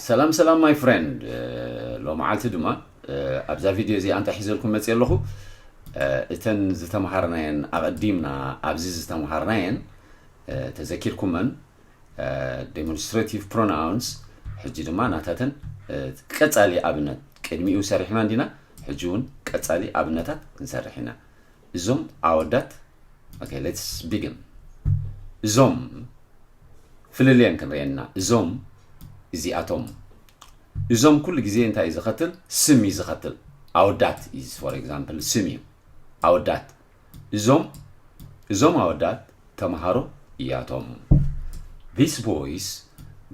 ሰላም ሰላም my friend። ሎመዓልቲ ድማ ኣብዛ ቪድዮ እዚኣ እንታይ ሒዘልኩም መፅእ ኣለኹ? እተን ዝተምሃርናየን ኣቐዲምና ኣብዚ ዝተምሃርናየን ተዘኪርኩመን demonstrative pronouns። ሕጂ ድማ ናታተን ቀፃሊ ኣብነት፣ ቅድሚኡ ሰሪሕና እንዲና፣ ሕጂ እውን ቀፃሊ ኣብነታት ክንሰርሕ ኢና። እዞም ኣወዳት okay let's begin። እዞም ፍልልየን ክንርእየና። እዞም እዚኣቶም እዞም ኩሉ ግዜ እንታይ እዩ ዝኸትል? ስም እዩ ዝኸትል። ኣወዳት is for example ስም እዩ። ኣወዳት እዞም እዞም ኣወዳት ተምሃሮ እያቶም። These boys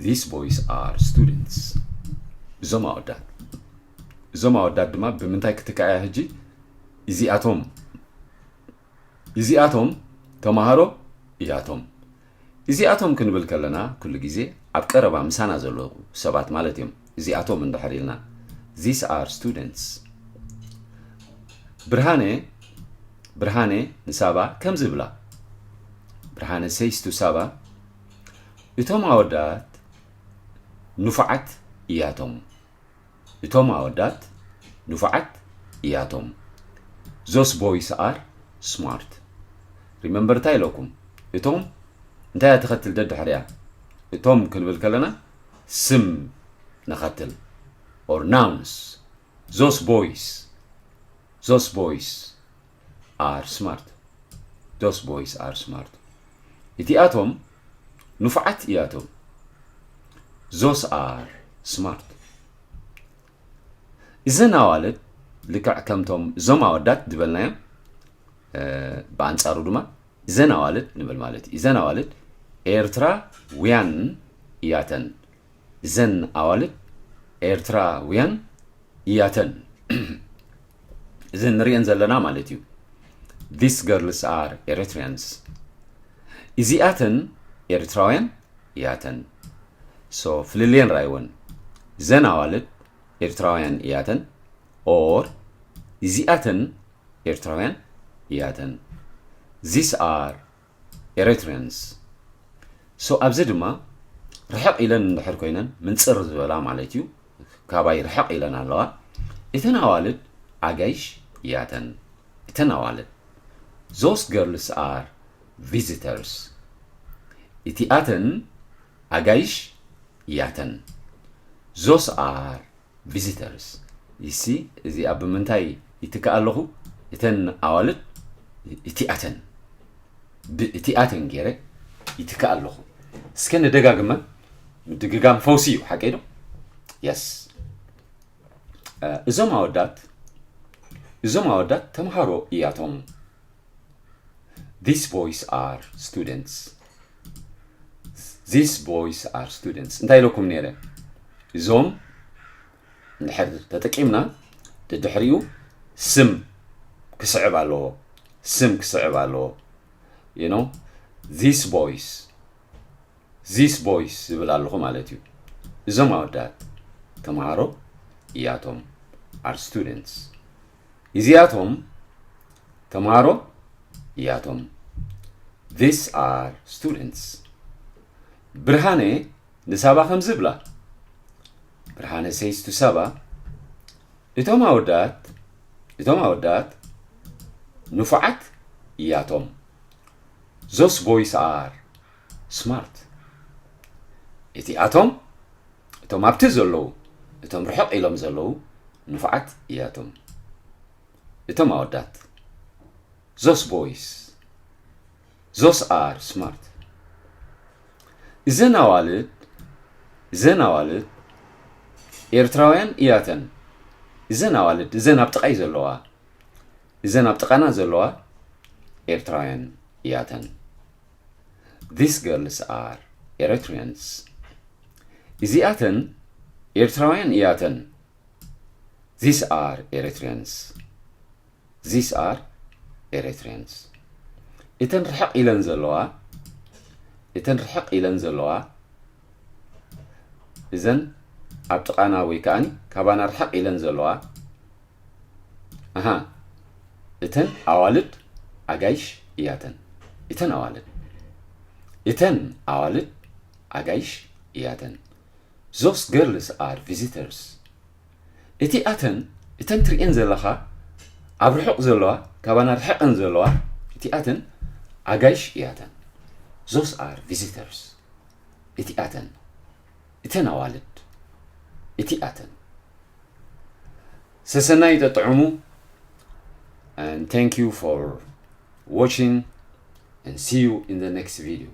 these boys are students። እዞም ኣወዳት እዞም ኣወዳት ድማ ብምንታይ ክትካእያ ሕጂ? እዚኣቶም እዚኣቶም ተምሃሮ እያቶም። እዚኣቶም ክንብል ከለና ኩሉ ግዜ ኣብ ቀረባ ምሳና ዘለዉ ሰባት ማለት እዮም። እዚኣቶም እንድሕር ኢልና these are students። ብርሃነ ብርሃነ ንሳባ ከምዚ ይብላ። ብርሃነ says to ሳባ እቶም ኣወዳት ንፉዓት እያቶም። እቶም ኣወዳት ንፉዓት እያቶም። Those boys are smart። Remember እንታይ ኢለኩም? እቶም እንታይ እያ ትኸትል ደድሕሪያ? እቶም ክንብል ከለና ስም ንኸትል or nouns። Those boys those boys are smart። Those boys are smart። እቲኣቶም ንፉዓት እያቶም። Those are smart። እዘን ኣዋልድ ልክዕ ከምቶም እዞም ኣወዳት ዝበልናዮም ብኣንፃሩ ድማ እዘን ኣዋልድ ንብል ማለት እዩ። እዘን ኣዋልድ ኤርትራውያን እያተን። እዘን ኣዋልድ ኤርትራውያን እያተን። እዘን ንሪአን ዘለና ማለት እዩ። These girls are Eritreans። እዚኣተን ኤርትራውያን እያተን። So ፍልልየን ራይወን። እዘን ኣዋልድ ኤርትራውያን እያተን or እዚኣተን ኤርትራውያን እያተን። These are Eritreans። So ኣብዚ ድማ ርሕቕ ኢለን እንድሕር ኮይነን ምንፅር ዝበላ ማለት እዩ። ካባይ ርሕቕ ኢለን ኣለዋ። እተን ኣዋልድ ኣጋይሽ እያተን። እተን ኣዋልድ those girls are visitors። እቲኣተን ኣጋይሽ እያተን። Those are visitors። You see እዚኣ ብምንታይ ይትክእ ኣለኹ? እተን ኣዋልድ እቲኣተን ብእቲኣተን ገይረ ይትክእ ኣለኹ። እስከ ንደጋግመ። ምድግጋም ፈውሲ እዩ ሓቀይ ዶ? Yes። እዞም ኣወዳት እዞም ኣወዳት ተምሃሮ እያቶም። These boys are students። These boys are students እንታይ ኢለኩም ነይረ? እዞም እንድሕር ተጠቂምና ድድሕሪኡ ስም ክስዕብ ኣለዎ። ስም ክስዕብ ኣለዎ። You know these boys these boys ዝብል ኣለኹ ማለት እዩ። እዞም ኣወዳት ተምሃሮ እያቶም are students። እዚኣቶም ተምሃሮ እያቶም። These are students። ብርሃነ ንሳባ ከምዚ ብላ። ብርሃነ says to ሳባ እቶም ኣወዳት እቶም ኣወዳት ንፉዓት እያቶም። Those boys are smart። እቲኣቶም እቶም ኣብቲ ዘለዉ እቶም ርሕቕ ኢሎም ዘለዉ ንፉዓት እያቶም። እቶም ኣወዳት those boys those are smart። እዘን ኣዋልድ እዘን ኣዋልድ ኤርትራውያን እያተን። እዘን ኣዋልድ እዘን ኣብ ጥቓይ ዘለዋ እዘን ኣብ ጥቓና ዘለዋ ኤርትራውያን እያተን። These girls are Eritreans። እዚኣተን ኤርትራውያን እያተን። These are Eritreans። These are Eritreans። እተን ርሕቕ ኢለን ዘለዋ እተን ርሕቕ ኢለን ዘለዋ እዘን ኣብ ጥቓና ወይ ከዓኒ ካባና ርሕቕ ኢለን ዘለዋ ኣሃ እተን ኣዋልድ ኣጋይሽ እያተን። እተን ኣዋልድ እተን ኣዋልድ ኣጋይሽ እያተን። Those girls are visitors. እቲኣተን እተን ትርእየን ዘለኻ ኣብ ርሑቕ ዘለዋ ካባና ርሕቐን ዘለዋ እቲኣተን ኣጋይሽ እያተን። Those are visitors. እቲኣተን እተን ኣዋልድ እቲኣተን ሰሰናይ ይጠጥዑሙ። And thank you for watching and see you in the next video.